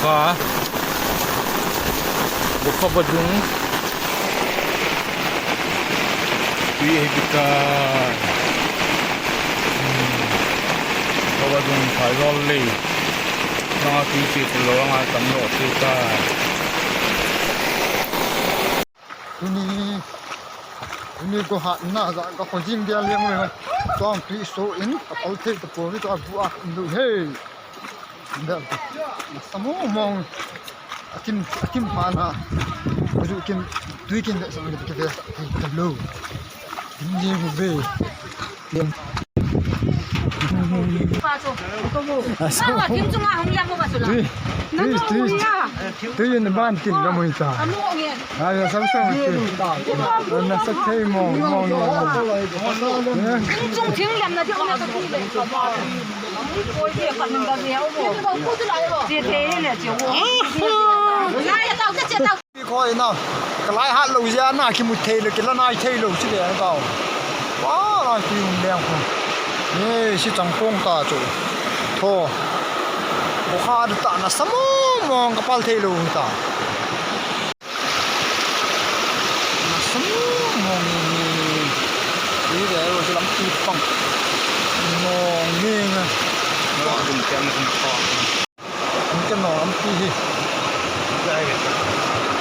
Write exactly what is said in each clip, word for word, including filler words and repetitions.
Ka. Bukha badung. Tui hi bika. Hmm. Bukha badung phai lol le. Nanga tui che te lo, nanga tam lo te ta. Tuni, tuni ko hatna ja ka kho jing dia leng le. Tong tui so in, ka kol thei ta po ni to a bu a um du he. Bel, nasa mong mong. Akim, akim pana. Kuju kim, tui kim ve sang de ke ve sa, ke lo. Kim je mu ve. Kim. Pa chu. Aso. Pa kim chu nga hung yam mo ba chu la. Tui, tui, tui. Tui in ban kin ga mo ta. Anu nge. Ai, sam sam. Nasa thei mong mong. Kim chung thing lem na di na ka ti le. Koi na, kalai hat lou jeh a na kimu thei lou, kila nai thei lou chu le ka. Wa, lai tui um leng khu. Ni si chang kong ta chu. Tho. Ko kha ta nasa mong mong ka pal thei lou ta. Nasa mong mong ni ni ni. Ni de ro chu lampi pang. Mong ni nga. Wa dum tiang na kum kha. Ni ke mong lampi hi. Lai.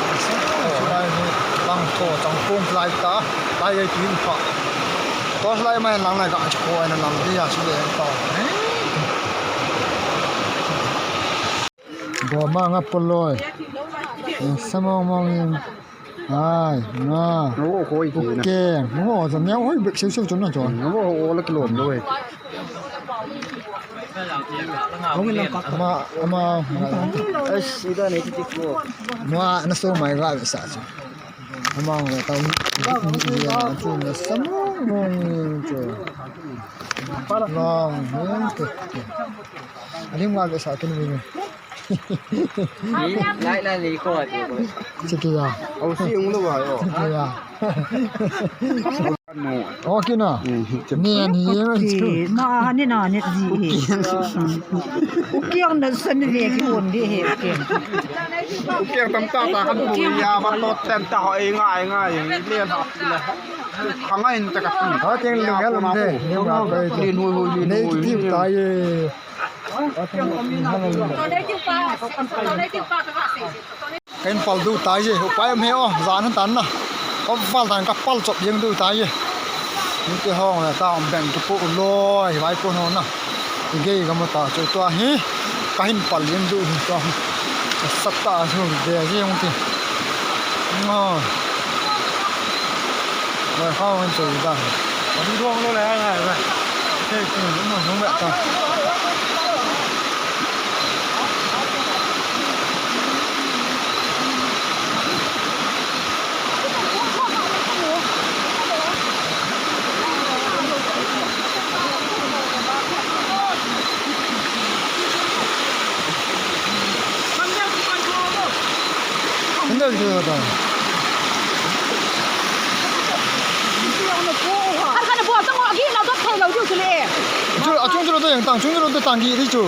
Nasa mong mong lai ni. Lang tho chang kong lai ta. Lai ai tui pha. Torch light mai lang lai ka chu ko ai na lang dia chu le ta. Boma nga poloi. Eh, samong mong in. Ai, nga. Ngo koi ki na. Keng, ngo, jam yang hoi bek siu siu chun na chun. Ngo ho la kilom loi. Ama, ama. Ai, sida ne ti ko. Mo na so mai ga sa chu. Ama nga ta ni ni ni na chu na samong mong in chu. Long, long ke. Ani nga ga sa kin ni. Lai, lai, lai, ko, ko. Chiki ya. Au si ung lo ba yo. Chiki ya. No. Okay na. Ni, ni, ni. Na, ni, na, ni, ji. Okay na san ve ki on de he, okay. Okay tam ta ta kan tu ya ba to ten ta ho e ngai ngai. Ni le ha. Hanga in ta ka tu. Ha, teng lung ya lum de. Ni ma ko. Ni hui hui ni hui. Nei ti ta ye. Ka in pal du tai je, upai um he o, jan han tan na. Ka val tan ka pal chop jeng du tai je. Ni te hong le ta um beng tu pu loi, vai pu hong na. Gei ka mo ta chu tua hi. Ka hin pal jeng du hi tua hi. Sat ta su de jeng ti. Ngo. Vai hong chu da. Ka du dong lo le ngai le. Ke ku mo mo ta. Kan dal chu ta. Kan kana bol tang, agi la dot thei lo diu chu le. Chu, a chung chu lo to yang tang, chung chu lo to tang gi di chu.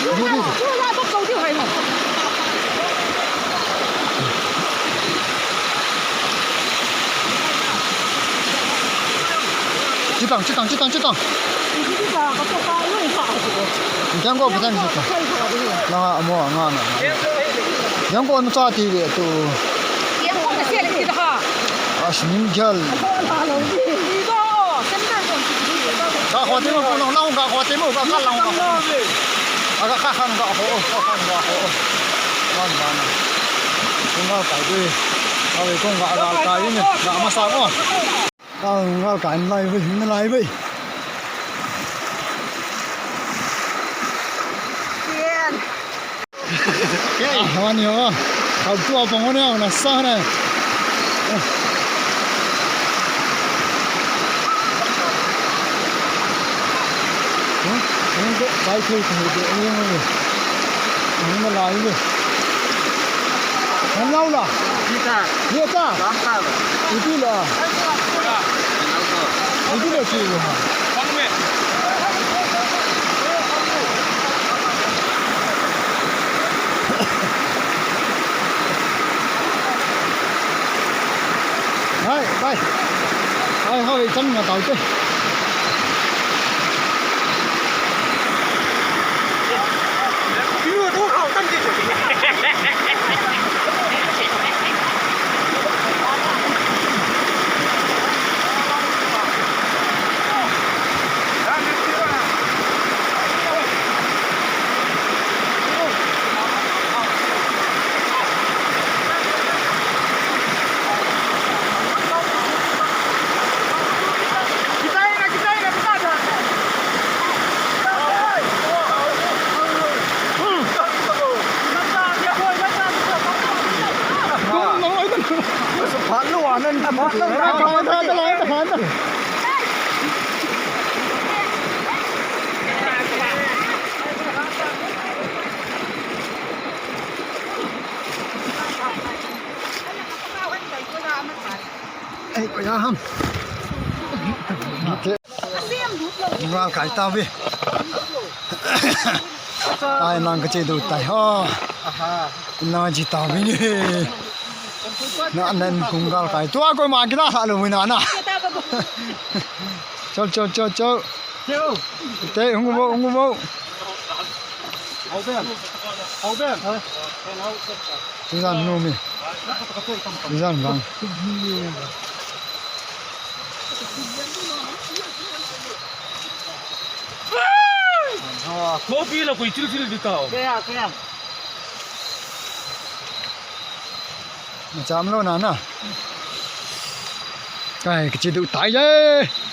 Gi di chu. Chu la dot lo diu hai mo. Chitang, chitang, chitang, chitang. Jangko patang chitang. Langa amo ngana. Jangko anu cha ti ve tu. Jangko na se le ti ha. Asning jal. Ka khoti mo ko long long ka khoti mo ka ka long ka. Aga ka khan ka ho, ka khan ka ho. Wan bana. Kong ka kai de. Awe kong ka aga kai ni. Ka masa mo. Ka ngal ka in lai ve, in lai ve. Ken. Ke, ah, hawani ho. Kau tua pang ho ne, na sa ne. Huh? Hung ko, kai thei thei de, eh, hung na lai de. Hung lau la. Kita. Kita. Bang ka la. Itu la. Itu la si ha. Ei, chang na tau te. Ei, koi a ham. Gal kai tauve. Ai, nang kache diu tai ho. Nang ji tauve ni. Na nen kung gal kai. Tua koima kila lha lou na na. Chol, chol, chol, chol. Te, hung vo, hung vo. Tujan nu mi. Tujan bang. Kopi la koi chil chil di tau. Cham lou na na. Ai, kache diu tai e.